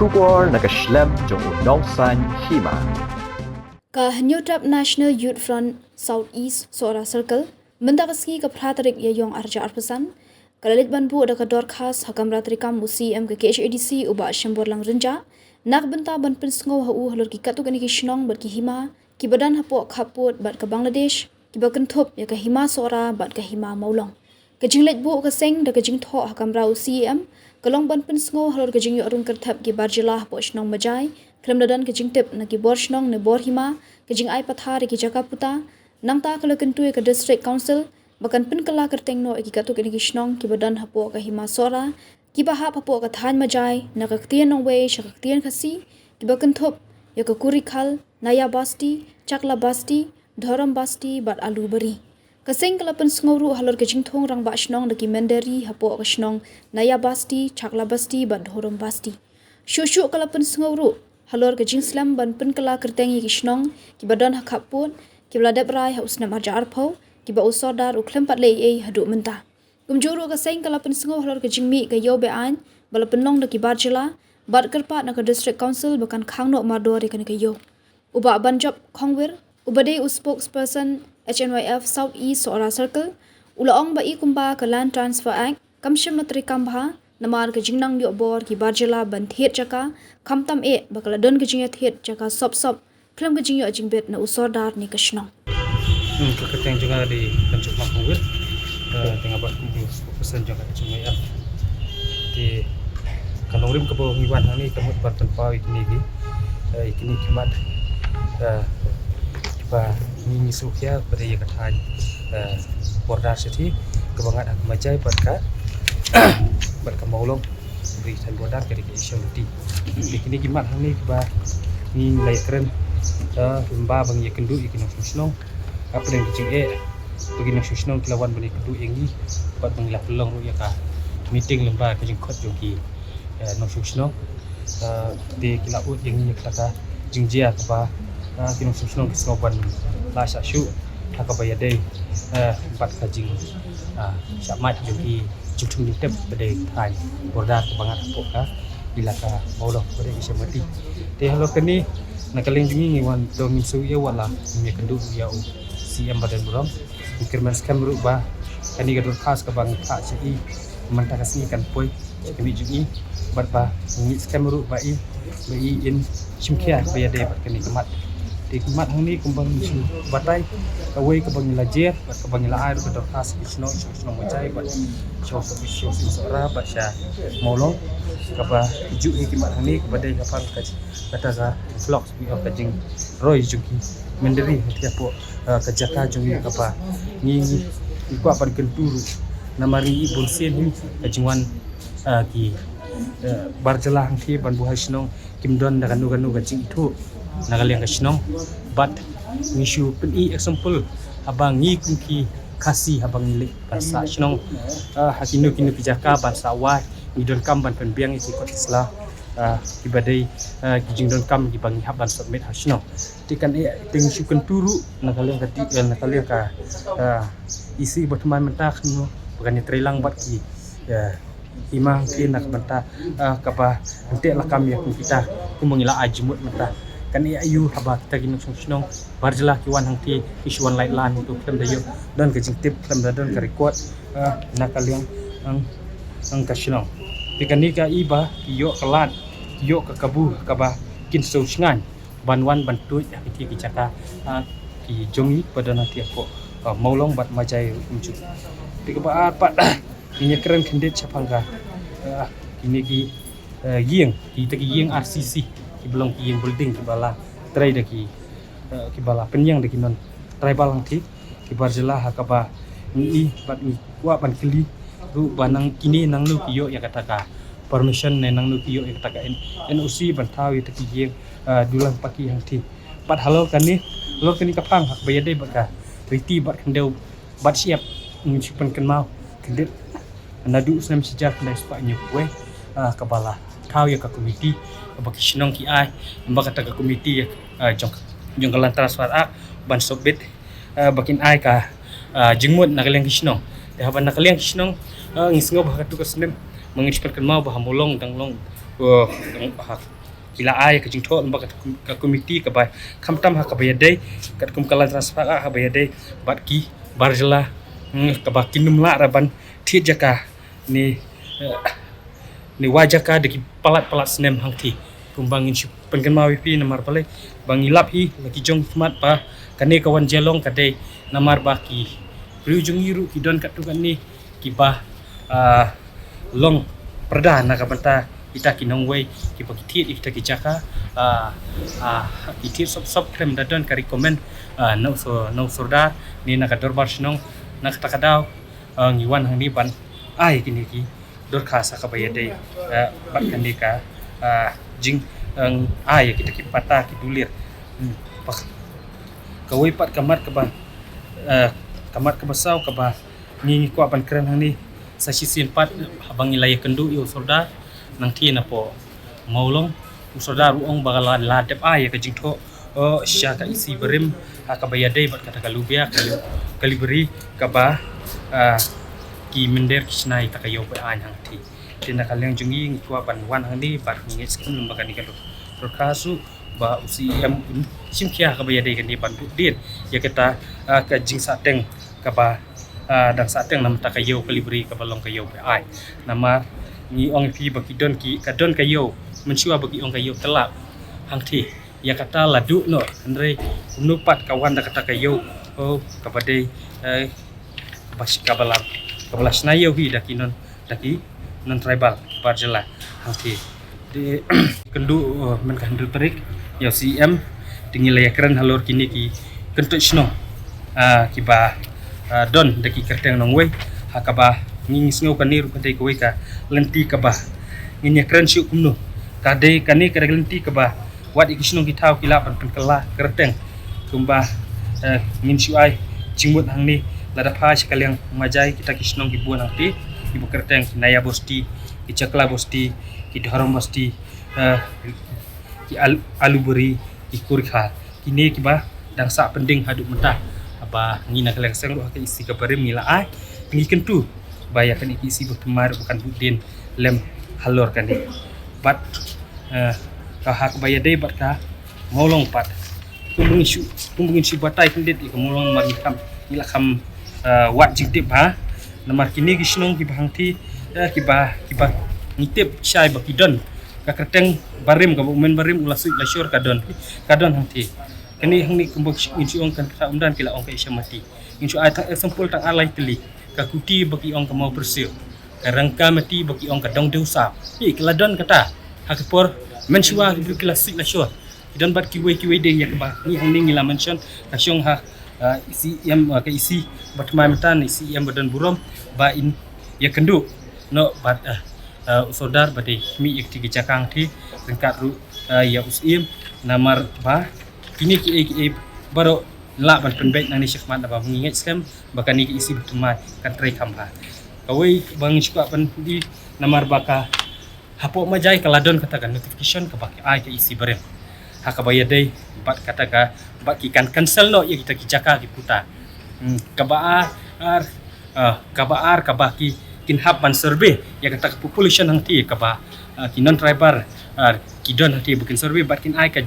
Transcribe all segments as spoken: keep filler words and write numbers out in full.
Khubor na ka shlem jong u nongsaiñ hima. Ka Hynñiewtrep National Youth Front South East Sohra Circle, mynta ka sngi ka phra tarik Ïaiong arhajar arphew san, ka la leit ban buh da ka dorkhas ha kamra treikam u C E M ka K H A D C u Bah Shemborlang Rynjah, na ka bynta ban pynsngew ha u halor ki katto katne ki shnong bad ki hima kiba don hapoh khappud bad ka Bangladesh, kiba kynthup ïa ka hima Sohra bad ka hima Mawlong. Ka jingleit buh ka seng da ka jingthoh ha kamra u C E M ka long ban pynsngew halor ka jingïoh rung kyrthep ki bar jylla hapoh shnong Majai, khlem da don ka jingtip na ki bor shnong ne bor hima, ka jingai pathar ïa ki jaka puta. Nangta ka la kyntu ïa ka District Council ba kan pynkylla kyrteng noh ïa ki katto katne ki shnong kiba don hapoh ka hima Sohra, kiba hap hapoh ka thaiñ Majai, na ka ktien nongwei sha ka ktien Khasi, kiba kynthup ïa ka Kurikhal, Naya Basti, Chakla Basti, Dhorom Basti bad Alubari. Ka seng ka la pynsngew ruh halor ka jingthung rangbah shnong da ki mynder ri hapoh ka shnong Naya Basti, Chakla Basti bad Dhorom Basti. Shuh shuh ka la pynsngew ruh halor ka jingslem ban pynkylla kyrteng ïa ki shnong kiba don ha khappud, kiba la dep rai ha u snem arhajar arphew, kiba u Sordar u khlem pat leh ei ei haduh mynta. Kumjuh ruh ka seng ka la pynsngew halor ka jingmih ka ïew be-aiñ ba la pynlong da ki bar jylla, bad kyrpad na ka District Council ba kan khang noh mardor ïa kane ka ïew. U Bah Banjop Khongwir, uba dei u spokesperson H N Y F South East Sohra Circle, u la ong ba i kumba ka Land Transfer Act kam shym la treikam bha, namar ka jingnang ïoh bor ki bar jylla ban thied jaka, khamtam eh ba ka la don ka jingïathied jaka sop sop khlem ka jingïoh jingbit na u Sordar ne ka shnong. Hmm, ka kyrteng jong nga dei Banjop Khongwir. Eh, te nga bat kum u spokesperson jong ka H N Y F. Te ka nongrim kaba ngi wan hangne ka mut ban pynpaw ïa kine ki, eh, ïa kine ki mat, eh, kiba ngi, ngi sngewkhia ba dei ïa ka thaiñ, eh, border shatei kaba ngat ha ka Majai bad ka, bad ka Mawlong. Ba dei thaiñ border ka dei ka Asian Navy. Te kine ki mat hangne kiba ngi la ïakren, eh, lyngba ba ngi ïakynduh ïa ki nongshong shnong. Hapdeng ki jingeh ba ki nongshong shnong ki la wan ban ïakynduh ïa ngi bad ba ngi la pynlong ruh ïa ka meeting lyngba ka jingkhot jong ki, eh, nongshong shnong. Eh, te ki la ud ïa ngi ïa kata ka jingjia kaba, eh, ki nongshong shnong ki sngew ban lah shah shuh ha kaba ïadei, eh, bad ka jing, eh, shah mait jong ki jingthung jingtip ba dei thaiñ border kaba ngat hapoh ka ilaka Mawlong ba dei Asian Navy. Te halor kane na ka liang jong ngi ngi wan to ngin shu ïa wat la ngin ïakynduh ïa u C M ba don burom. Ngi kyrmen skhem ruh ba kane ka dorkhas kaba ngi phah sha i mynta ka sngi kan poi sha ka miej jong i, bad ba ngi skhem ruh ba i, ba i in shim khia ba ïadei bad kane ka mat. Te ka mat hangne kumba ngi shu batai, kawei kaba ngi la jer bad kaba ngi la ai ruh ka dorkhas sha ki shnong, sha ki shnong Mawjai bad sha ki shnong Sohra bad sha Mawlong, kaba ju ïa ki mat hangne kaba dei ka pang ka, kata ka vlog, ka jingroi jong ki mynder ri hangtei hapoh, eh, ka jaka jong ngi kaba ngi, ngi kwah ban kyntu ruh. Namar ngi i bunsien hi ka jingwan, eh, ki, eh, bar jylla hangtei ban buh ha shnong kim don da kano kano ka jingithuh na ka liang ka shnong. Bad ngi shu pyni example haba ngi kum ki Khasi haba ngi leit ban sah shnong, eh, ha kino kino ki jaka ban sah wai, ngi donkam ban pynbiang ïa ki kot ki sla, eh, kiba dei, eh, ki jingdonkam kiba ngi hap ban submit ha shnong. Te kan ïa, te ngi shu kyntu ruh na ka liang ka di, eh, na ka liang ka, eh, E C ba thymmai mynta kano ba kan ïatreilang bad ki, eh, hima hangtei na ka bynta, eh, kaba hangtei la kam ïa kum kita, kum ba ngi la ai jingmut mynta. Kan ïa aiu haba kita ki nongshong shnong bar jylla ki wan hangtei, ki shu wan lait lan to khlem da ïoh don ka jingtip, khlem da don ka record, eh, na ka liang, ang, ang ka shnong. Te kane ka i ba ki ïoh ka lad, ki ïoh ka kabu kaba kin sngewsngaiñ ban wan ban tuid ha kiti ki jaka, ah, ki jong ngi ba don hangtei hapoh, ah, Mawlong bad Mawjai ruh kumjuh. Te kaba ar pat, ngin ïakren khyndiat shaphang ka, ah, kine ki, ah, ïing, kita ki ïing R C C, kiba long ki ïing building kiba la trei da ki, ah, kiba la pynïeng da ki non tribal hangtei, ki bar jylla ha kaba ngi i bad ngi kwah ban kylli ruh ba nang kine nangno ki ïoh ïa kata ka permission ne nangno ki ïoh ïa kata ka N-, N O C ban thaw ïa kata ki ïing, ah, dulan paki hangtei. Bad halor kane, halor kane ka phang ha kaba ïadei bad ka riti bad khyndew bad shyiap, ngi shu pynkynmaw khyndiat naduh u snem shihajar khyndai spah hynñiewphew wei, ah, kaba la thaw ïa ka komiti, kaba ki shnong ki ai, ba kata ka komiti, ah, jong, jong ka Land Transfer Act ban submit, ah, ba kin ai ka, ah, jingmut na ka liang ki shnong. Te haba na ka liang ki shnong, ah, ngi sngew ba ha katu ka snem, ma ngi shu pynkynmaw ba ha Mawlong dang long Ko, ha, ki la ai ka jingthoh lyngba ka, ka komiti kaba khamtam ha kaba ïadei, katkum ka Land Trust Park ha kaba ïadei bad ki bar jylla, hmm, kaba kin ym lah ruh ban thied jaka ne, eh, ne wai jaka da ki palat palat snem hangthie. Kumba ngin shu pynkynmaw ïa phi namar balei, ba ngi lap hi la ki jong khmat ba kane ka wan jia long ka dei namar ba ki briew jong ngi ruh ki don katto katne kiba, ah, long pyrda na ka bynta kita ki nongwei kiba ki thied ïa kita ki jaka, ah, ah, ki thied sop sop khlem da don ka recommend, ah, na u sor-, na u sordar ne na ka dorbar shnong. Na kata ka daw, ah, ngi wan hangne ban ai kine ki dorkhas ha kaba ïadei, ah, bad kane ka, ah, jing, ah, ai ïa kita ki patta ki dulir. Hmm, pa-, kawei pat ka mat kaba, ah, ka mat kaba saw kaba ngi, ngi kwah ban kren hangne, sa shisien pat haba ngi la ïakynduh ïa u sordar, nangthie napoh Mawlong, u sordar u ong ba la, la dep ai ïa ka jingthoh, oh, sha ka E C barim ha kaba ïadei bad kata ka lubia, ka lu-, ka library kaba, ah, ki mynder ki shna ïa kata ka ïew bad aiñ hangthie. Te na ka liang jong ngi ngi kwah ban wan hangne bad ngi ngeit skhem lem ba kane ka dor-, dorkhas ruh ba u C E M un shim khia ha kaba ïadei kane ban bud dien ïa kata, ah, ka jingsahteng kaba, ah, dang sahteng namar kata ka ïew ka library kaba long ka ïew bad aiñ. Namar ngi ong ïa phi ba ki don ki, ka don ka ïew mynshuwa ba ki ong ka ïew tyllap hangthie. Ïa kata la duh noh, hynrei kumno pat ka wan da kata ka ïew, oh, kaba dei, eh, kaba sh-, kaba la, kaba la shna ïew hi da ki non, da ki non tribal, ki bar jylla hangthie. Te kynduh, uh, mynta ka hynriew tarik ïa u C E M, te ngi la ïakren halor kine ki kyntoit shnong, ah, kiba, ah, don da ki kyrteng nongwei, ha kaba ngi, ngi sngew kane ruh ka dei kawei ka lynti kaba ngin ïakren shuh kumno. Ka dei kane ka dei ka lynti kaba wat ïa ki shnong ki thaw ki lah ban pynkylla kyrteng. Kumba, eh, ngin shu ai jingmut hangne, lada phai sha ka liang Majai, kita ki shnong ki bun hangthie kiba kyrteng ki Naya Bosti, ki Chakla Bosti, ki Dhorom Bosti, eh, ki Al-, Alubari, ki Kurikha. Kine kiba dang sah pending haduh mynta. Haba ngi na ka liang seng ruh ha ka E C ka barim ngi la ai, ngi kyntu ba ïa kane ka E C bathymmai ruh ba kan bud dien lem halor kane. Bad, eh, ka ha kaba ïadei bad ka Mawlong pat, kumba ngin shu, kumba ngin shu batai kyndit ïa ka Mawlong namar ngi kham, ngi la kham, eh, wad jingtip ha. Namar kine ki shnong kiba hangthie, eh, kiba, kiba ngi tip shai ba ki don ka kyrteng barim, kaba u myn barim u la suit la shor ka don, ka don hangthie. Kane hangne kumba ngin shu ong kan kata umdan ki la ong ka Isha Mati. Ngin shu ai tang example tang ar lai tylli. Ka Kuti ba ki ong ka Mawpyrsiu. Ka Rangka Mati ba ki ong ka Dongdewsaw. Ïa, ki la don kata ha ka por mynshuwa ki briew ki la suit la shor. Ki don bad kiwei kiwei de ïa kaba ngi hangne ngi la mention, ka shong ha, ah, E C M, ah, ka E C bathymmai mynta, E C M ba don burom ba in ïakynduh noh bad, ah, ah, u sordar ba dei mih ïa kiti ki jaka hangthie ryngkat ruh, ah, ïa u Syiem. Namar ba kine kiei kiei baroh lah ban pynbeit nangne shakhmat, naba ngi ngeit skhem ba kane ka E C bathymmai kan treikam bha. Kawei ba ngi shu kwah ban ïa namar ba ka hapoh Majai ka la don kata ka notification kaba ki ai ka E C barim ha kaba ïadei bad kata ka, bad ki kan cancel noh ïa kita ki jaka ki puta. Hmm, kaba ar, ar, ah, kaba ar kaba ki, kin hap ban survey ïa kata ka population hangthie kaba, ah, ki non tribal, ah, ki don hangthie ba kin survey bad kin ai ka,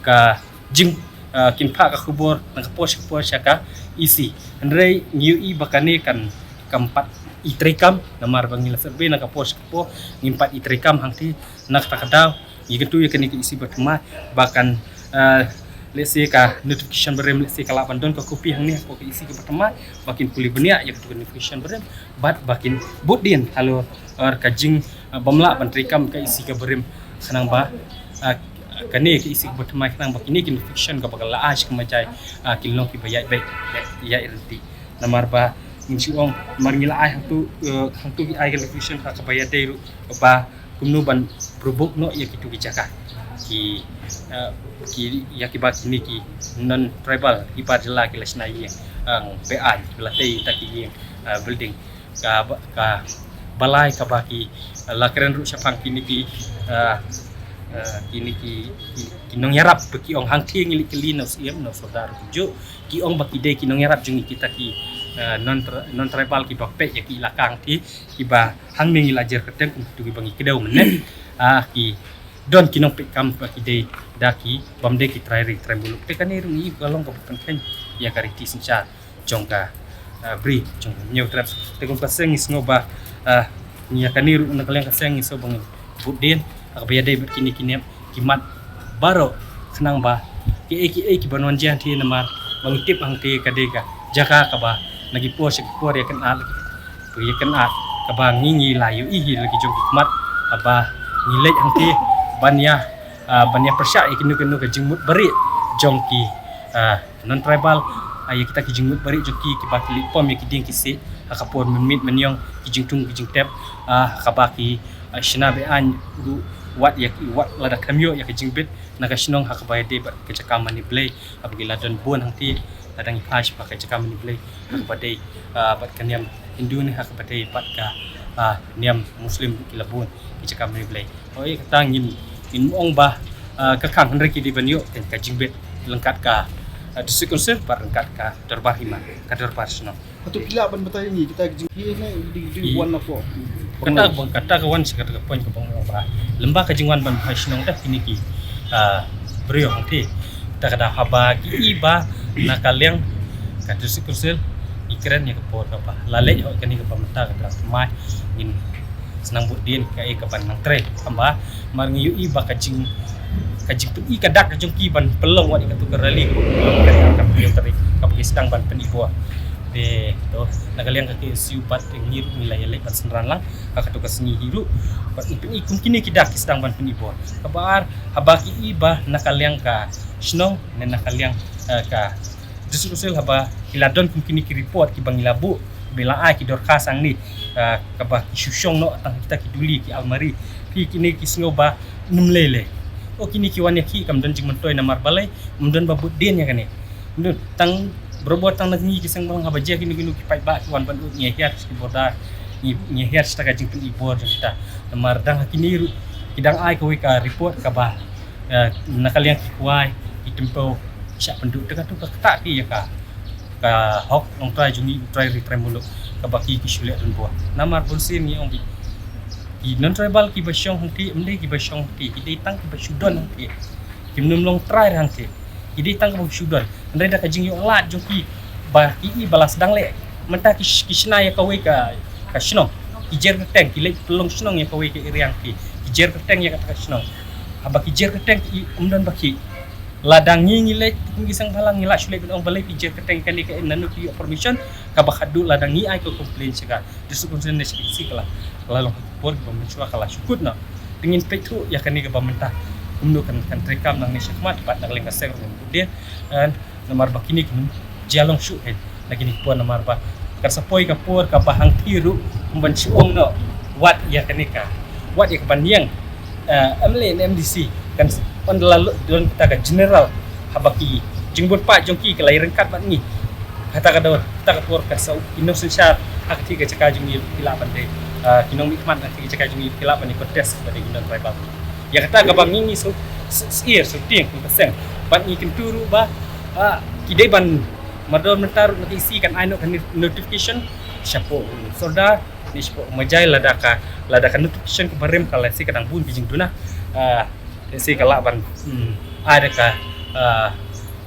ka jing, ah, kin phah ka khubor na ka por sha ka por sha ka E C. Hynrei ngi ïohi ba kane kan, kam pat i treikam, namar ba ngi la survey na ka por sha ka por, ngim pat i treikam hangthie. Na kata ka daw ngi kyntu ïa kane ka E C bathymmai ba kan, eh, let's say ka notification barim, let's say ka lah ban don ka copy hangne hapoh ka E C ka bathymmai, ba kin pule bniah ïa kata ka notification barim bad ba kin bud dien halor, eh, ka jing, eh, bym lah ban treikam ka E C ka barim, khnang ba, eh, kane ka E C ka bathymmai, khnang ba kine ki notification kaba ka la ai sha ka Majai, eh, kin long kiba ïaid beit, ïaid, ïaid ryntih. Namar ba ngin shu ong, namar ngi la ai hangtu, eh, hangtu ki ai ka notification ha kaba ïadei ruh ba kumno ban provoke noh ïa kitu ki jaka. Ki, eh, ki, ïa kiba kine ki non tribal, ki bar jylla ki la shna ïing, eh, beaiñ, ki la tei ïa kita ki ïing, eh, building. Kaba, kaba lai kaba ki, eh, la kren ruh shaphang kine ki, eh, eh, kine ki, ki, ki nongïarap ba ki ong hangthie ngi leit kylli na u Syiem, na u Sordar kumjuh. Ki ong ba ki dei ki nongïarap jong ngi kita ki, eh, non tri-, non tribal kiba peit ïa ki elaka hangthie, kiba hangne ngi la jer kyrteng kum kitu kiba ngi kdew mynne. Ah, ki don ki nongpeit kam ba ki dei da ki bym dei ki trai ri trai muluk. Te kane ruh ngi ka long kaba pynkheiñ ïa ka riti synshar jong ka, ah, bri jong ka Hynñiewtrep. Te kum ka seng ngi sngew ba, ah, ïa kane ruh na ka liang ka seng ngi sngew ba ngi bud dien ha kaba ïadei bad kine ki niam ki mat baroh khnang ba kiei kiei kiban wan jia hangtei namar ba ngi tip hangtei ka dei ka jaka kaba na ki por sha ki por ïa kane Ba ïa kane kaba ngi ngi la ïohi hi la ki jong ki khmat kaba ngi leit hangtei ban ïa, ah, ban ïa pyrshah ïa kino kino ka jingmut bari jong ki, ah, non tribal, ah, ïa kita ki jingmut bari jong ki kiba ki leit pom ïa ki dieng ki siej ha ka por mynmiet mynñiong ki jingthung ki jingtep, ah, kaba ki, ah, shna be-aiñ ruh wat ïa ki wat lada khlem ïoh ïa ka jingbit na ka shnong ha kaba ïadei bad ka jaka mane Blei. Haba ki la don bun hangtei la dang ïa phai sha ka jaka mane Blei ha kaba dei, ah, bad ka niam Hindu ne ha kaba dei bad ka, ah, niam Muslim ki la bun ki jaka mane Blei. Hooid kata ngin, ngin ong ba, ah, ka khang hynrei ki dei ban ïoh ka jingbit ryngkat ka, ah, District Council bad ryngkat ka dorbar hima, ka dorbar shnong. Hato phi lah ban batai ïa ngi kita ki jingphi ne ding ding wan na ko? Kata ka bang kata ka wan sha kata ka point ka bang ba lem bad ka jingwan ban phai shnong da kine ki, ah, briew hangtei. Kata ka da haba ki i ba na ka liang ka District Council i kren ïa ka por kaba la leh hooid kane kaba mynta kata ka mai ngin Sa nang bud dien kaei kaban nang trei. Haba mar ngi ïohi ba ka jing, ka jingpyni ka dak ka jong ki ban pynlong wat ïa katu ka rally, ka pynlong ka dak ka pynlong ka dak kaba ki sdang ban pyni bor. Te to na ka liang ka K S U bad ngi ruh ngi la ïaleh ban synran lang ha katu ka sngi hi ruh. Bad ngi pyni kum kine ki dak ki sdang ban pyni bor. Kaba ar haba ki i ba na ka liang ka shnong ne na ka liang, eh, ka District Council haba ki la don kum kine ki report kiba ngi la buh, ba la ai ki dorkhas hangne, ah, kaba ki shu shong noh tang kita ki duli ki almari. Phi kine ki sngew ba nym lei lei. O kine ki wan ïa ki kam don jingmyntoi namar balei, ym don ba bud dien ïa kane. Ym don tang barabor tang na ngi ki seng balang haba jia kino kino ki paidbah ki wan ban ud ngi hiar ki border, ngi, ngi hiar sha ka jingpyni bor jong kita. Namar dang ha kine ruh ki dang ai kawei ka report kaba eh, na ka liang ki kwai, ki tympew, shah pynduh, te katu ka ktah ki ïa ka, ka hok nongtrai jong ngi, u trai ri trai muluk, kaba ki ki shu leh donbor. Namar bunsien ngi ong ki, ki non tribal kiba shong hangtei, ym dei kiba shong hangtei, ki dei tang kiba shu don hangtei. Kim nym long trai hangtei. Ki dei tang kiba shu don. Hynrei da ka jingïoh lad jong ki, ba ki i ba la sdang leh. Mynta ki sh-, ki shna ïa kawei ka, ka shnong. Ki jer kyrteng, ki leit pynlong shnong ïa kawei ka area hangtei. Ki jer kyrteng ïa kata ka shnong. Haba ki jer kyrteng ki i ym don ba ki. Lada ngi ngi leit kum ki seng bhalang ngi lah shu leit ban ong balei ki jer kyrteng kane ka, nano ki ïoh permission kaba khadduh lada ngi ai ka complain sha ka District Council ne sha ka D C ka la, ka la long ha ka por ba mynshuwa ka la shu kut noh. Te ngin peit thuh ïa kane kaba mynta kumno kan, kan treikam nangne shakhmat bad na ka liang ka seng ruh ngin bud dien. Namar ba kine ki jia long shuh hi na kine ki por namar ba kan sa poi ka por kaba hangtei ruh kum ban shu ong noh wat ïa kane ka, wat ïa ka ban ïeng, eh, M L A ne M D C kan s-, ynda la don kata ka general haba ki jingbun paid jong ki ka la ïa ryngkat bad ngi. Kata ka dei kata ka por ka sa u ki nongsynshar ha kata ka jaka jong ngi ki lah ban dei, eh, ki nongmihkhmat ha kata ka jaka jong ngi ki lah ban dei contest bad ki nong tribal. Ïa kata kaba ngi ngi shu, shu, shu tieng kum ka seng bad ngi kyntu ruh ba, ah, ki dei ban mardor mynta ruh na ka D C kan ai noh ka ni-, notification shapoh u Sordar ne shapoh u Majai lada ka, lada ka notification kaba rim ka lehse ka dang bun ki jingduna, ah, lehse ka lah ban, hmm, ai da ka, ah,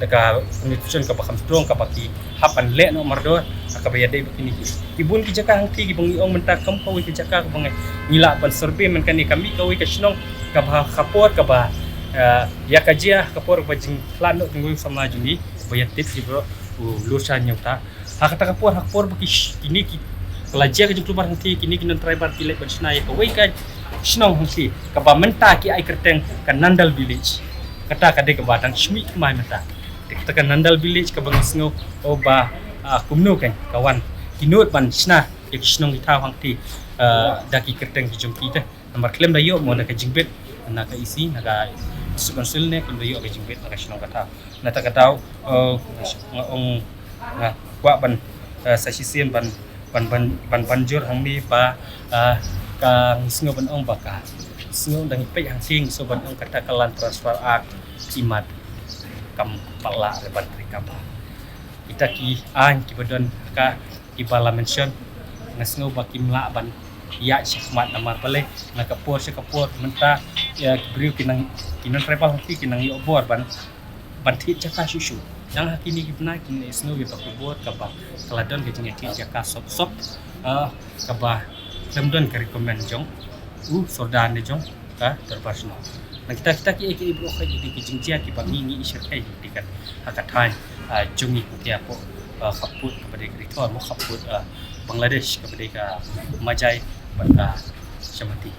da ka notification kaba kham strong kaba ki hap ban leh noh mardor ha kaba ïadei bad kine ki, ki bun ki jaka hangtei kiba ngi ong mynta kum kawei ka jaka kaba ngi, ngi lah ban survey mynta kane ka mih kawei ka shnong kaba ha ka por kaba, eh, ïa ka jia ha ka por kaba jingkhlad noh tynroi samla jong ngi ba ïa tip ki bro u Lurshan Nyota. Ha kata ka por, ha ka por ba ki sh-, kine ki, ka la jia ka jingkhlad hangtei kine ki non tribal ki leit ban shna ïa kawei ka shnong hangtei kaba mynta ki ai kyrteng ka Nandal Village. Kata ka dei kaba dang shmih kmai mynta. Te kata ka Nandal Village kaba ngi sngew, oh, ba, ah, kumno kan ka wan ki nud ban shna ïa ki shnong ki thaw hangtei, ah, da ki kyrteng ki jong ki te. Namar khlem da ïoh mo na ka jingbit na ka E C, na ka District Council ne khlem da ïoh ka jingbit na ka shnong ka thaw. Na kata ka daw, eh, nga ong nga kwah ban, eh, sa shisien ban, ban, ban, ban, ban jur hangne ba, eh, ka ngi sngew ban ong ba ka sngew dang ïa peit hangtei ngi sngew ban ong kata ka Land Transfer Act, imat kam pat lah re ban trei kaba. Kita ki aiñ kiba don ha ka kiba la mention nga sngew ba kim lah ban ïa shakhmat namar balei na ka por sha ka por mynta ïa ki briew ki nang ki non tribal ki ki nang ïoh bor ban ban thied jaka shuh shuh. Dang ha kine ki bnai ki nang ïohsngew ïa ka khubor kaba ka la don ka jingïathied jaka sop sop, ah, kaba khlem don ka recommend jong u sordar ne jong ka dorbar shnong. Na kita kita ki ei ki ei baroh ki dei ki jingjia kiba ngi ngi i shyrkhei ki dei kan ha ka thaiñ, ah, jong ngi ki hapoh, ah, khappud kaba dei ka Ri Thor mo khappud, ah, Bangladesh kaba dei ka Majai bad ka Chamati.